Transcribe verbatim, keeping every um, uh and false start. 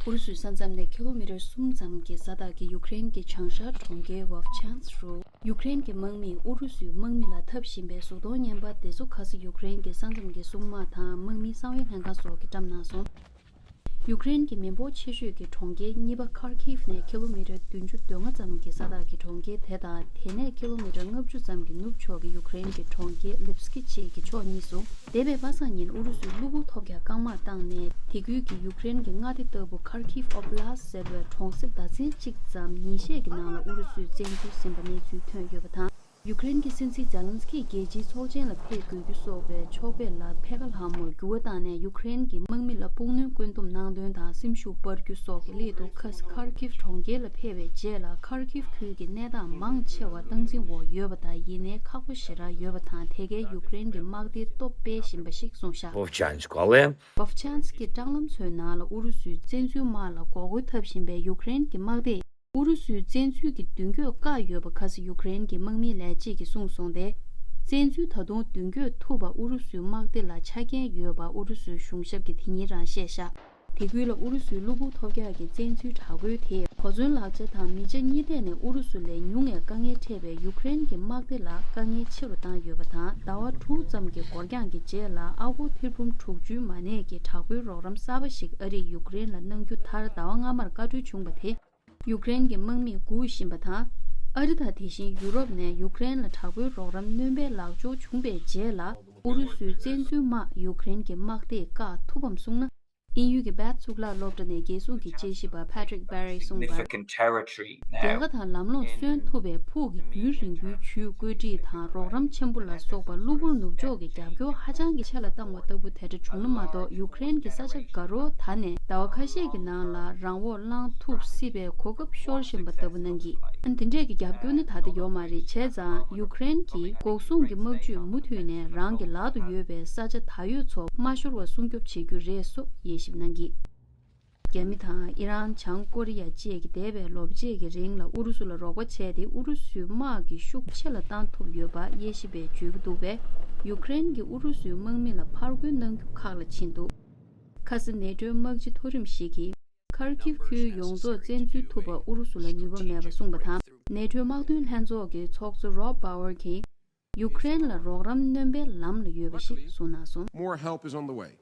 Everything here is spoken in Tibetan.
ཨུ་རུ་སུའི་ས་མཚམས་ནས་ཀི་ལོ་མི་ཊར་གསུམ་ཙམ་གྱི་ས་ཐག་གི་ཡུཀ་རེན་གྱི་བྱང་ཤར་གྲོང་ཁྱེར་ཝབ་ཆན་སི་རུ། ཡུཀ་རེན་གྱི་དམག་མིས་ཨུ་རུ་སུའི་དམག་མི་ལ་འཐབ་བཞིན་པའི་གཟུགས་མཐོང་བརྙན་པར་དེ་ཚོ་ཁ་སང་ཡུཀ་རེན་གྱི་ས་མཚམས་ཀྱི་སྲུང་དམག་དང་དམག་མིའི་གསང་བའི་ལྷན་ཁང་སོགས་ཀྱིས་བཀྲམ་གནང་སོང་། ཡུཀ་རེན་གྱི་མི་འབོར་ཆེ་ཤོས་ཀྱི་གྲོང་ཁྱེར་གཉིས་པ་ཁར་ཁིབ་ནས་ཀི་ལོ་མི་ཊར་བདུན་ཅུ་དོན་ལྔ་ཙམ་གྱི་ས་ཐག་གི་གྲོང་ཁྱེར་དེ་དང་། དེ་ནས་ཀི་ལོ་མི་ཊར་ལྔ་བཅུ་ཙམ་གྱི་ནུབ་ཕྱོགས་ཀྱི་ཡུཀ་རེན་གྱི་གྲོང་ཁྱེར་ལིབ་སྐི་བཅས་ཀྱི་ཕྱོགས་གཉིས་སུ། འདས་པའི་པ་སངས་ཉིན་ཨུ་རུ་སུས་གློ་བུར་ཐོལ་རྒྱག་རྐང་དམག་བཏང་ནས། དེ་ཁུལ་གྱི་ཡུཀ་རེན་གྱི་མངའ་སྡེ་ལྟ་བུ་ཁར་ཁིབ་ཨོབ་ལཱ་སི་ཟེར་བའི་གྲོང་གསེབ་སྡེ་ཚན་གཅིག་ཙམ་ཉིན་ཤས་ཀྱི་ནང་ལ་ཨུ་རུ་སུས་བཙན་འཛུལ་ཟིན་པ་གནས་ཚུལ་ཐོན་ཡོད་པ་དང་། ཡུཀ་རེན་གྱི་སྲིད་འཛིན་ཛེ་ལན་སི་ཀི་རྒྱལ་སྤྱིའི་ཚོགས་ཆེན་ལ་ཕེབས་དགོས་རྒྱུ་སོགས་པའི་ཕྱོགས་ཕེབས་ལ་ཕེ་ཁ་ལྷ་མོར་འགྱུར་བ་བཏང་ནས། ཡུཀ་རེན་གྱི་དམག་མི་ལ་སྤུངས་སྣོན་བཀོད་འདོམས་གནང་དོན་དང་སེམས་ཤུགས་སྤར་རྒྱུ་སོགས་ཀྱི་སླད་དུ། ཁ་སང་ཁར་ཁིབ་གྲོང་ཁྱེར་ལ་ཕེབས་པའི་རྗེས་ལ། ཁར་ཁིབ་ཁུལ་གྱི་གནས་སྟངས་མང་ཆེ་བ་སྟངས་འཛིན་འོག་ཡོད་པ་དང་། ཡིན་ནའི་ཁག་པོ་ཞེ་དྲག་ཡོད་པ་དང་། དེ་གའི་ཡུཀ་རེན་གྱི་དམག་སྡེས་གཏོར་སྤེལ་བཞིན་པ་ཞིག་གསུངས་བཞག Vovchansk. ཝོབ་ཆན་སི་ཀྱི་སྲང་ལམ་ཚོའི་ནང་ལ་ཨུ་རུ་སུའི་བཙན་འཛུལ་དམག་ལ་འགོག་རྒོལ་འཐབ་བཞིན་པའི་ཡུཀ་རེན་གྱི་དམག་སྡེས། ཨུ་རུ་སུའི་བཙན་འཛུལ་གྱི་མདུན་སྐྱོད་བཀག་ཡོད་པ། ཁ་སང་ཡུཀ་རེན་གྱི་དམག་མིའི་ལས་བྱེད་ཀྱིས་གསུངས་སོང་སྟེ། བཙན་འཛུལ་ད་དུང་མདུན་སྐྱོད་ཐུབ་པ་ཨུ་རུ་སུའི་དམག་སྡེ་ལ་ཆ་རྐྱེན་ཡོད་པ་ཨུ་རུ་སུའི་གཞུང་ཞབས་ཀྱིས་དེ་ཉིན་རང་བཤད་བཞག་དེ་ཁུལ་ལ་ཨུ་རུ་སུའི་གློ་བུར་ཐོལ་རྒྱག་གི་བཙན་འཛུལ་དྲག་རྒོལ་དེས། གོ་མཚོན་ལག་ཆ་དང་མི་ཆ་གཉིས་ཐད་ནས་ཨུ་རུ་སུ་ལས་ཉུང་བའི་དཀའ་ངལ་འཕྲད་པའི་ཡུཀ་རེན་གྱི་དམག་སྡེ་ལ་དཀའ་ངལ་ཆེ་རུ་བཏང་ཡོད་པ་དང་། ཟླ་བ་དྲུག་ཙམ་གྱི་འགོར་འགྱངས་ཀྱི་རྗེས་ལ། ཨ་སྒོར་ཐེར་འབུམ་དྲུག་ཅུའི་མ་གནས་ཀྱི་དྲག་པོའི་རོགས་རམ་གསར་པ་ཞིག་ཨ་རིས་ཡུཀ་རེན་ལ་གནང་རྒྱུ་མཐར་ཟླ་བ་སྔ་མར་བཀའ་འཁྲོལ་བྱུང་བ་དེ། ཡུཀ་རེན་གྱི་དམག་མིས་སྒུག་བཞིན་པ་དང་། ཨ་རི་དང་དེ་བཞིན་ཡུ་རོབ་ནས་ཡུཀ་རེན་ལ་དྲག་པོའི་རོགས་རམ་སྣོན་པའི་ལག་འབྱོར་བྱུང་བའི་རྗེས་ལ། ཨུ་རུ་སུའི་བཙན་འཛུལ་དམག་ཡུཀ་རེན་གྱི་དམག་སྡེས་བཀག་ཐུབ་བམ་གསུངས་ན། དབྱིན་ཡུལ་གྱི་བྷད་གཙུག་ལག་སློབ་གྲྭ་ནས་རྒྱལ་སྲུང་གི་དཔྱད་ཞིབ་པ་Patrick Barry་གསུངས་པར། Significant territory now རྒྱལ་ཁ་དང་ལམ་ལྷོང་སོན་ཐུབ་པའི་ཕུགས་ཀྱི་རྒྱུན་རིང་པོའི་ཇུས་བཀོད་སྒྲིག་དང་རོགས་རམ་ཆེན་པོ་ལ་སོགས་པ་གློ་བུར་ནུབ་ཕྱོགས་ཀྱི་རྒྱབ་སྐྱོར་ཧ་ཅང་གི་ཆེ་ལ་བཏང་བ་ལྟ་བུ་དེ་འདྲ་བྱུང་ན་མ་གཏོགས། ཡུཀ་རེན་གྱི་ས་ཆ་དགའ་རོགས་དར་ནས་ཟླ་བ་ཁ་ཤས་ཀྱི་ནང་ལ་རང་དབང་བླང་ཐུབ་སྲིད་པའི་གོ་སྐབས་ཤོར་བཞིན་པ་ལྟ་བུ་གནང་གི། ཨ་ནི་དེ་འདྲས་ཀྱི་རྒྱབ་སྐྱོར་ནི་ད་ལྟ་ཡོད་མ་རེད། བྱས་ཙང་ཡུཀ་རེན་གྱིས་འགོག་སྲུང་གི་དམག་ཇུས་མུ་མཐུད་ནས་རང་གི་ལག་ཏུ་ཡོད་པའི་ས་ཆ་ད་ཡོད་ཚོ་མ་ཤོར་བ་སྲུང་སྐྱོབ་བྱེད་རྒྱུ་རེད་སོགས་དབྱེ་ཞིབ་གནང་གི། རྒྱ་མི་དང་ཨི་རན། བྱང་ཀོ་རི་ཡ་བཅས་ཀྱིས་འདས་པའི་ལོ་བཅས་ཀྱི་རིང་ལ་ཨུ་རུ་སུ་ལ་རོགས་པ་བྱས་ཏེ། ཨུ་རུ་སུའི་དམག་གི་ཤུགས་ཆེ་ལ་བཏང་ཐུབ་ཡོད་པ་དབྱེ་ཞིབ་པས་བརྗོད་ཀྱི་འདུག་པས། ཡུཀ་རེན་གྱིས་ཨུ་རུ་སུའི་དམག་མི་ལ་ཕར་རྒོལ་གནང་རྒྱུ་ཁག་ལ་ཕྱིན་འདུག་ཁ་སང་ནེ་ཊོའི་དམག་སྤྱི་མཐོ་རིམ་ཞིག་གིས་ཁར་ཁིབ་ཁུལ་ཡོངས་རྫོགས་བཙན་འཛུལ་ཐུབ་པར་ཨུ་རུ་སུ་ལ་ནུས་པ་མེད་པ་གསུངས་པ་དང་། ནེ་ཊོའི་དམག་དོན་ལྷན་ཚོགས་ཀྱི་ཚོགས་གཙོ་རོབ་བྷ་ཝར་གྱིས། ཡུཀ་རེན་ལ་རོགས་རམ་སྣོན་པའི་ལམ་ལ་ཡོད་པ་ཞིག་གསུངས་གནང་སོང་། More help is on the way.